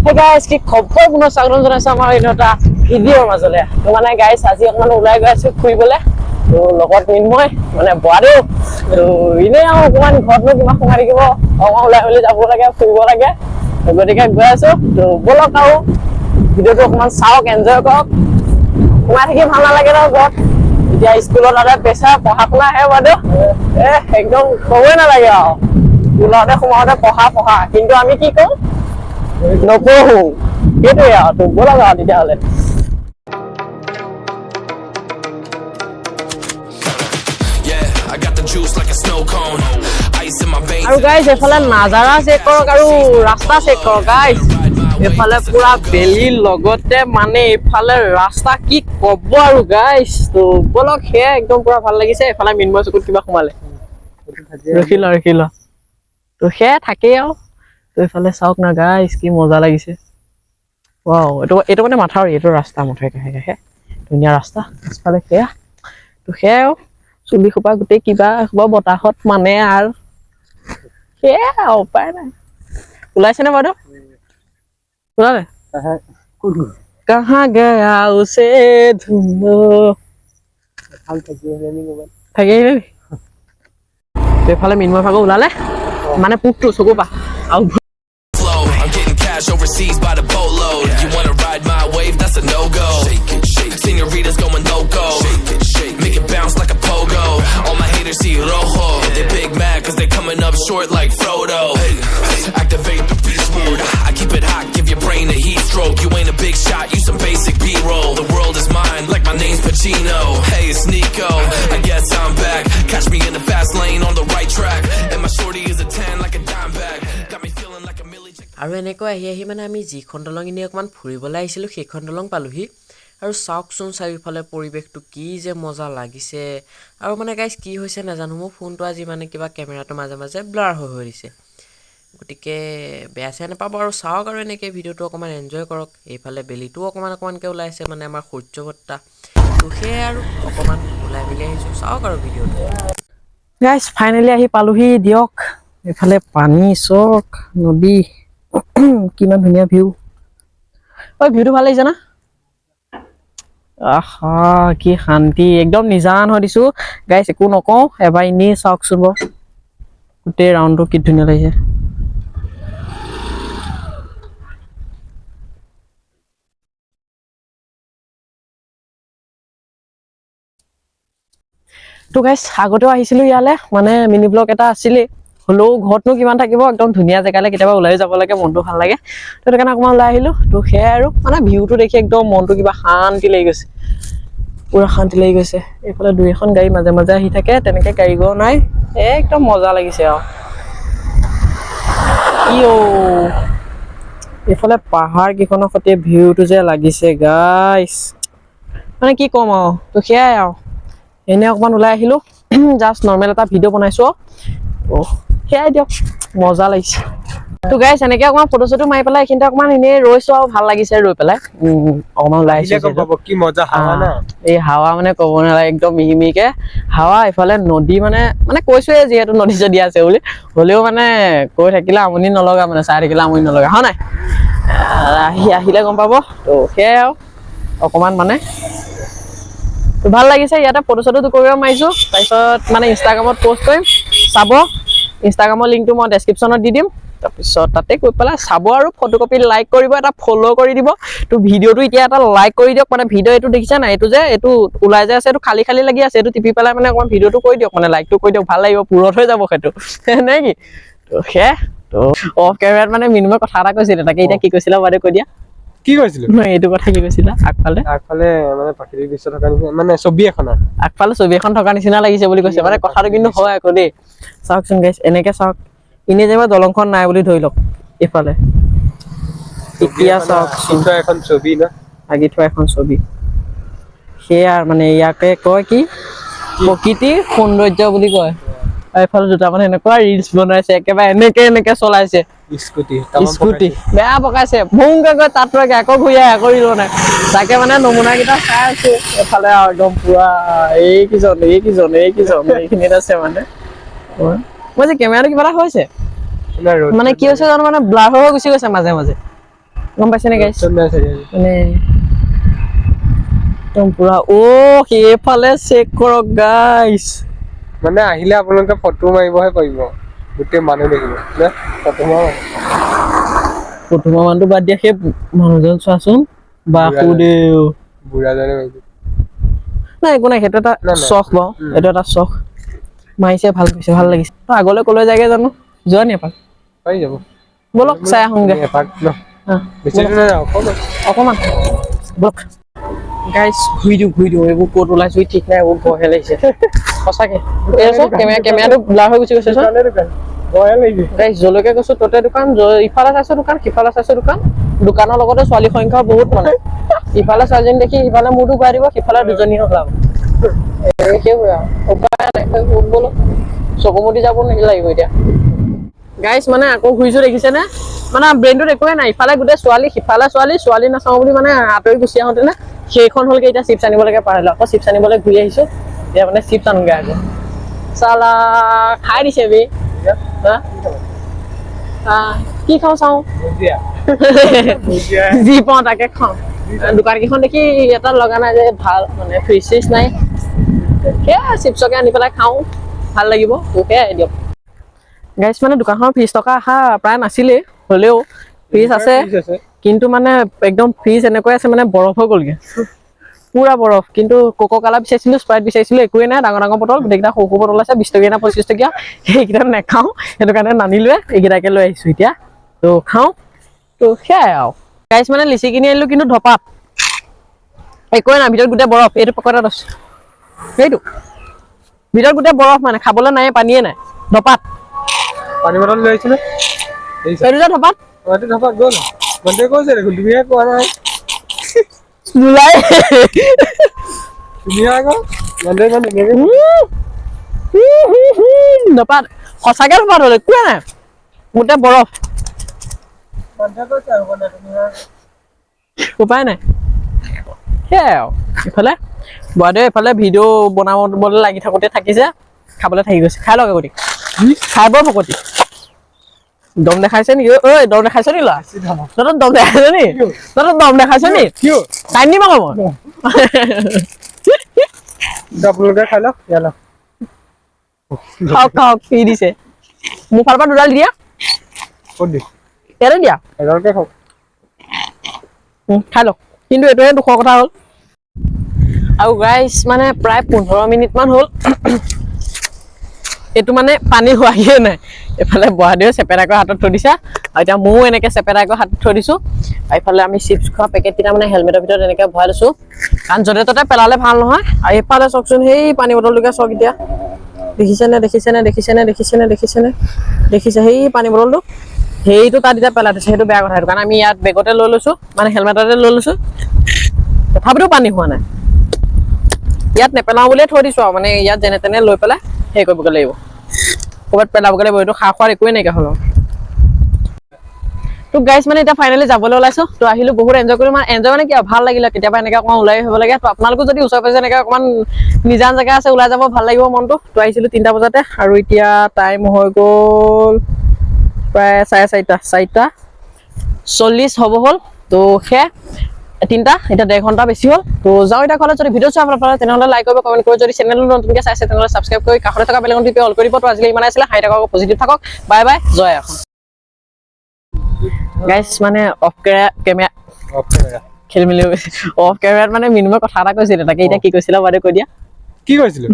Hey guys, কি খবৰ? পুনৰ স্বাগতম জনাইছো আমাৰ অন্য এটা ভিডিঅ'ৰ মাজলৈ। তো মানে গাইছ, আজি অকণমান ওলাই গৈ আছো ফুৰিবলৈ। তো লগত মৃন্ময় মানে বৰাদেউ। তো এনেই আৰু অকণমান ঘৰতনো কিমান সোমাই থাকিব, অকণমান ওলাই মেলি যাব লাগে, ফুৰিব লাগে। তো গতিকে গৈ আছো। তো ব'লক আৰু ভিডিঅ'টো অকণমান চাওক, এনজয় কৰক। সোমাই থাকি ভাল নালাগে নহয় ঘৰত। এতিয়া স্কুলত তাতে প্ৰেছাৰ, পঢ়া শুনাহে বাইদেউ, এ একদম ক'বই নালাগে আৰু। ওলাওঁতে সোমাওঁতে পঢ়া পঢ়া, কিন্তু আমি কি কওঁ, নপঢ়ো, সেইটোৱে আৰু। তো ব'লক আৰু তেতিয়াহ'লে। Yeah, I got the juice like a snow cone. Ice in my veins. আৰু গাইজ, এইফালে নাজাৰা চেক কৰক আৰু ৰাস্তা চেক কৰক গাইজ। এইফালে পুৰা বেলিৰ লগতে মানে এইফালে ৰাস্তা, কি কব আৰু গাইজ। তো ব'লক, সেয়া একদম পুৰা ভাল লাগিছে। এইফালে মৃন্ময় চকুত কিবা সোমালে, ৰখি ল, ৰখি ল। তো সেয়া থাকেই আৰু। তো এইফালে চাওক না গাইজ, কি মজা লাগিছে। ৱাও, এইটো মানে মাথাউৰি, এইটো ৰাস্তা মথাউৰি কাষে কাষে ধুনীয়া ৰাস্তা পিছফালে সেয়া। তো সেয়াই আৰু চুলি সোপা গোটেই কিবা সোপা বতাহত মানে আৰু সেয়া আৰু উপায় নাই। ওলাইছেনে বাৰু? ওলালে? कहाँ गया उसे ढूंढो। ভাল থাকি আহিলে নি ক'ৰবাত? থাকি আহিলে নি? এইফালে মৃন্ময় ভাগৰ ওলালে মানে পোকটো চকুৰ পৰা আৰু Flow. I'm getting cash overseas by the boatload. You wanna ride my wave? That's a no go. Shake it, shake. Senoritas going loco. Shake it, shake. Make it bounce like a pogo. All my haters see rojo. They big mad 'cause they coming up short like Frodo. Hey, activate the beast mode. I keep it hot, give your brain a heat stroke. You ain't a big shot, you some basic B-roll. The world is mine, like my name's Pacino. Hey, it's Nico. I guess I'm back. Catch me in the fast lane on the right track. And my shorty is a 10 like a dime bag. Got me feeling like a milli. আৰু এনেকৈ আহি আহি মানে আমি যিখন দলং এনেই অকণমান ফুৰিবলৈ আহিছিলোঁ, সেইখন দলং পালোহি। আৰু চাওকচোন চাৰিওফালে পৰিৱেশটো কি যে মজা লাগিছে। আৰু মানে গাইজ, কি হৈছে নাজানো, মোৰ ফোনটো আজি মানে কিবা কেমেৰাটো মাজে মাজে ব্লাৰ হৈ হৈ দিছে। গতিকে বেয়া চেয়া নাপাব আৰু চাওক আৰু এনেকৈ ভিডিঅ'টো অকণমান এনজয় কৰক। এইফালে বেলিটোও অকণমান অকণমানকৈ ওলাইছে, মানে আমাৰ সূৰ্য বৰ্তা। তো সেয়াই আৰু অকণমান ওলাই মেলি আহিছোঁ, চাওক আৰু ভিডিঅ'টো। গাইজ, ফাইনেলি আহি পালোহি দিয়ক। এইফালে পানী চক, নদী, কিমান ধুনীয়া ভিউ। ঐ, ভিউটো ভাল লাগিছে না? আহা, কি শান্তি, একদম নিজান হৈ দিছো গাইজ, একো নকওঁ। এবাৰ এনেই চাওকচোন বাৰু, গোটেই ৰাউণ্ডটো কি ধুনীয়া লাগিছে। তো গাইজ, আগতেও আহিছিলো ইয়ালে, মানে মিনি ব্লগ এটা আছিলেই। হ'লেও ঘৰতনো কিমান থাকিব, একদম ধুনীয়া জেগালৈ কেতিয়াবা ওলাই যাব লাগে, মনটো ভাল লাগে। তো সেইটো কাৰণে অকণমান ওলাই আহিলো। তো সেয়াই আৰু মানে ভিউটো দেখি একদম মনটো কিবা শান্তি লাগি গৈছে, পুৰা শান্তি লাগি গৈছে। এইফালে দুই এখন গাড়ী মাজে মাজে আহি থাকে, তেনেকে গাড়ী ঘৰ নাই, একদম মজা লাগিছে আৰু। ইঅ', এইফালে পাহাৰ কেইখনৰ সৈতে ভিউটো যে লাগিছে গাইছ, মানে কি ক'ম আৰু। তো সেয়াই আৰু এনেই অকণমান ওলাই আহিলো, জাষ্ট নৰ্মেল এটা ভিডিঅ' বনাইছো আৰু। অ' সেয়াই দিয়ক, মজা লাগিছে। তো গাইছ, এনেকে অকণমান ফটো চটো মাৰি পেলাই এইখিনিতে অকণমান এনেই ৰৈছো আৰু ভাল লাগিছে ৰৈ পেলাই। অকণমান ওলাই আহিছো আহিলে গম যিহেতু। পাব কি মজা হাৱা না। এই হাৱা মানে ক'ব নালাগে, একদম মিহি মিহিকে হাৱা। ইফালে নদী, মানে কৈছোৱে যিহেতু নদী চদী আছে বুলি, হ'লেও মানে কৈ থাকিলে আমনি নলগা, মানে চাই থাকিলে আমনি নলগা হয় নাই? আহি আহিলে গম পাব। তো সেয়াই আৰু অকণমান মানে তো ভাল লাগিছে। ইয়াতে ফটো চটো কৰিব মাৰিছো, তাৰপিছত মানে ইনষ্টাগ্ৰামত পষ্ট কৰিম, চাব। ইনষ্টাগ্ৰামৰ লিংকটো মই ডেছক্ৰিপশ্যনত দি দিম, তাৰপিছত তাতে গৈ পেলাই চাব আৰু ফটো কপি লাইক কৰিব, এটা ফ'ল' কৰি দিব। তো ভিডিঅ'টো এতিয়া এটা লাইক কৰি দিয়ক। মানে ভিডিঅ' এইটো দেখিছে নাই, এইটো যে এইটো ওলাই যে আছে, এইটো খালী খালী লাগি আছে, এইটো টিপি পেলাই মানে অকণমান ভিডিঅ'টো কৰি দিয়ক, মানে লাইকটো কৰি দিয়ক, ভাল লাগিব, পূৰত হৈ যাব সেইটো নে কি? তো সেয়াই। তো অফ কেমেৰাত মানে মিনিমাম কথা এটা কৈছিলে, তাকে এতিয়া কি কৈছিলা বাৰু কৈ দিয়া। কি কৈছিলো? নহয়, এইটো কথা কি কৈছিলা আগফালে? আগফালে মানে প্ৰাকৃতিক দৃশ্য থকা নিচিনা, মানে ছবি এখন আৰু। আগফালে ছবি এখন থকা নিচিনা লাগিছে বুলি কৈছে। মানে কথাটো কিন্তু হয় আকৌ দেই। চাওকচোন গাইছ, এনেকে চাওক, এনেই যেনিবা দলংখন নাই বুলি ধৰি লওক এইফালে। এতিয়া চাওকচোন। আঁকি থোৱা এখন ছবি ন। আঁকি থোৱা এখন ছবি। সেয়া মানে ইয়াকে কয় কি, প্ৰকৃতিৰ সৌন্দৰ্য বুলি কয়। আৰু এইফালে দুটামান এনেকুৱা ৰিলচ বনাইছে, একেবাৰে এনেকে এনেকে চলাইছে। স্কুটি। স্কুটি বেয়া পকাইছে, ভুংকে গৈ তাত ৰৈগে আকৌ ঘূৰি আহে, আকৌ ৰিল বনাই। তাকে মানে নমুনা কেইটা চাই আছো এফালে আৰু একদম পুৰা এইকেইজন এইকেইজন এইকেইজন এইখিনিত আছে। মানে মই যে কেমেৰাটো কিবা এটা হৈছে, মানে কি হৈছে জানো, মানে ব্লাৰ হৈ হৈ গুচি গৈছে মাজে মাজে। গম পাইছেনে গাইছ? চব নাই চাগে। মানে একদম পুৰা। অ' সেইফালে চেক কৰক গাইছ। মানে আহিলে আপোনালোকে ফটো মাৰিবহে পাৰিব, গোটেই মানুহ দেখিব নে ফটো মাৰো। প্ৰথমৰ মানুহটো বাদ দিয়া, সেই মানুহজন চোৱাচোন, বাসুদেৱ। বুঢ়াজনে মাৰিছে। নাই, একো নাই, সেইটো এটা নাই, নাই। চখ বাৰু। এইটো এটা চখ, মাৰিছে, ভাল কৰিছে, ভাল লাগিছে। তই আগলৈ কলৈ যায়গে জানো? যোৱা নি এপাক? পাৰি যাব। ব'লক, চাই আহোঁগে। এপাক ন? হা। বেছি দূৰ নাযাওঁ, অকণমান। অকণমান ব'লক গাইছ, ঘূৰি দিওঁ, ঘূৰি দিওঁ। এইবোৰ ক'ত ওলাইছো ঠিক নাই, এইবোৰ ভয়হে লাগিছে সঁচাকে। এই চোন, কেমেৰাটো ব্লাৰ হৈ গুচি গৈছে চোন। দোকানে দোকান, ভয়ে লাগিছে। গাইছ, যলৈকে গৈছো ত'তে দোকান। ইফালে চাইছো দোকান, সিফালে চাইছো দোকান। দোকানৰ লগতে ছোৱালীৰ সংখ্যাও বহুত। মানে ইফালে ছোৱালীজনী দেখি সিফালে মূৰটো ঘূৰাই দিব, সিফালে দুজনীয়ে ওলাব। এই সেইবোৰে আৰু উপায় নাই। ব'লক, চকু মুদি যাব লাগিব এতিয়া গাইছ। মানে আকৌ ঘূৰিছো, দেখিছেনে? মানে ব্ৰেইনটোত একোৱে নাই। ইফালে গোটেই ছোৱালী, সিফালে ছোৱালী, ছোৱালী নাচাওঁ বুলি মানে আঁতৰি গুচি আহোঁতেনে সেইখন হ'লগে। এতিয়া চিপছ আনিবলৈকে পাৰিলো, আকৌ চিপছ আনিবলৈ ঘূৰি আহিছো। এতিয়া মানে চিপছ আনোগে আকৌ। চালা খাই দিছে বে। হা? কি খাওঁ চাওঁ। ভুজিয়া, ভুজিয়া। যি পাওঁ তাকে খাওঁ। দোকান কেইখন দেখি এটা লগা নাই যে ভাল, মানে ফ্ৰিজ চিজ নাই। সেয়া চিপছকে আনি পেলাই খাওঁ, ভাল লাগিব। সেয়াই দিয়ক গাইছ। মানে দোকানখনৰ ফ্ৰিজ থকা আশা প্ৰায় নাছিলেই, হ'লেও ফ্ৰিজ আছে। ফ্ৰিজ আছে। কিন্তু মানে একদম ফ্ৰিজ এনেকৈ আছে, মানে বৰফ হৈ গ'লগে, পুৰা বৰফ। কিন্তু কোকা কোলা বিচাৰিছিলো, স্প্ৰাইট বিচাৰিছিলো, একোৱেই নাই। ডাঙৰ ডাঙৰ বটল গোটেইকেইটা সৰু সৰু বটল আছে, 20 টকীয়া নে 25 টকীয়া। সেইকেইটা নাখাওঁ, সেইটো কাৰণে নানিলোৱে। এইকেইটাকে লৈ আহিছো এতিয়া, ত' খাওঁ। ত' সেয়াই আৰু গাইছ। মানে লিচি কিনি আনিলো, কিন্তু ধপাত একোৱে নাই ভিতৰত, গোটেই বৰফ। এইটো পকেটত আছে, সেইটো ভিতৰত গোটেই বৰফ, মানে খাবলৈ নাই, পানীয়ে নাই, ধপাত। পানী বটল লৈ আহিছিলে। এইটো যে ধপাত। এইটো ধপাত গ'ল। মানুহে কৈছে দেখোন, তুমিহে কোৱা নাই। জুলাই। তুমিহে আকৌ মানুহে ইমান ধুনীয়াকে। ধপাত, সঁচাকে ধপাত হ'ল, একোৱে নাই, গোটেই বৰফ। মানুহে কৈছে আৰু মানে তুমিহে। উপায় নাই, সেয়াই আৰু। ইফালে বৰাদেউ এইফালে ভিডিঅ' বনাবলৈ লাগি থাকোঁতে থাকিছে, খাবলৈ থাকি গৈছে। খাই লওক আগতি, খাই বৰ ভকতি। দম দেখাইছে নেকি ঐ? দম দেখাইছে নি ল'ৰা? তহঁতৰ দম দেখাইছে নি? তহঁতৰ দম দেখাইছে নি? কিয়? টাইম দিম আকৌ মই। আপোনালোকে খাই লওক, ইয়াত লওক। খাওক খাওক, কি দিছে মোৰ ফালৰ পৰা দুডাল দিয়া। ক'ত দিম? ইয়াতে দিয়া। এডালকে খাওক। খাই লওক। কিন্তু এইটোহে দুখৰ কথা হ'ল আৰু গাইছ, মানে প্ৰায় 15 মিনিটমান হ'ল, এইটো মানে পানী হোৱাগিয়ে নাই। এইফালে বহাদেৱে চেপেটাকৈ হাতত থৈ দিছে আৰু এতিয়া ময়ো এনেকৈ চেপেটাকৈ হাতত থৈ দিছোঁ। আৰু এইফালে আমি চিপছ খোৱা পেকেটকেইটা মানে হেলমেটৰ ভিতৰত এনেকৈ ভৰাই লৈছোঁ, কাৰণ য'তে ত'তে পেলালে ভাল নহয়। আৰু এইফালে চাওকচোন, সেই পানী বটলটোকে চাওক এতিয়া। দেখিছেনে? দেখিছেনে? দেখিছেনে? দেখিছেনে? দেখিছেনে? দেখিছে? সেই পানী বটলটো, সেইটো তাত এতিয়া পেলাই থৈছে, সেইটো বেয়া কথা। সেইটো কাৰণে আমি ইয়াত বেগতে লৈ লৈছোঁ, মানে হেলমেটতে লৈ লৈছোঁ। তথাপিতো পানী হোৱা নাই। ইয়াত নেপেলাওঁ বুলিয়ে থৈ দিছোঁ আৰু মানে ইয়াত যেনে তেনে লৈ পেলাই হেৰি কৰিবগৈ লাগিব, ক'ৰবাত পেলাবগৈ লাগিব। এইটো খা খোৱাৰ একোৱেই নাইকিয়া হ'ল আৰু। তো গাইছ, মানে এতিয়া ফাইনেলি যাবলৈ ওলাইছো। তো আহিলো, বহুত এনজয় কৰিলো। মানে এনজয় মানে কি আৰু, ভাল লাগিলে। কেতিয়াবা এনেকে অকণমান ওলাই আহিব লাগে। তো আপোনালোকো যদি ওচৰে পাজৰে এনেকে অকণমান নিজান জেগা আছে, ওলাই যাব, ভাল লাগিব মনটো। তো আহিছিলো 3টা বজাতে আৰু এতিয়া টাইম হৈ গ'ল প্ৰায় 4:30, 4:40 হ'ব হ'ল। তো সেয়াই, 3টা, এতিয়া ডেৰ ঘণ্টা বেছি হ'ল। তো যাওঁ এতিয়া ঘৰলৈ। যদি ভিডিঅ' চাই ভাল পালে, তেনেহ'লে লাইক কৰিব, কমেণ্ট কৰিব। যদি চেনেলটো নতুনকৈ চাইছে, তেনেহ'লে ছাবস্ক্ৰাইব কৰি কাষতে থকা বেল আইকনটো টিপি অল কৰিব। তো আজিলৈ ইমানে আছিলে। হাঁহি থাকক, পজিটিভ থাকক। বাই বাই, জয় এখন। গাইছ, মানে অফ কেমেৰা অফ কেমেৰা। খেলি মেলি হৈ গৈছে। অফ কেমেৰাত মানে মিনিমাম কথা এটা কৈছিলে, তাকে এতিয়া কি কৈছিলে বাৰু কৈ দিয়া। কি কৈছিলো?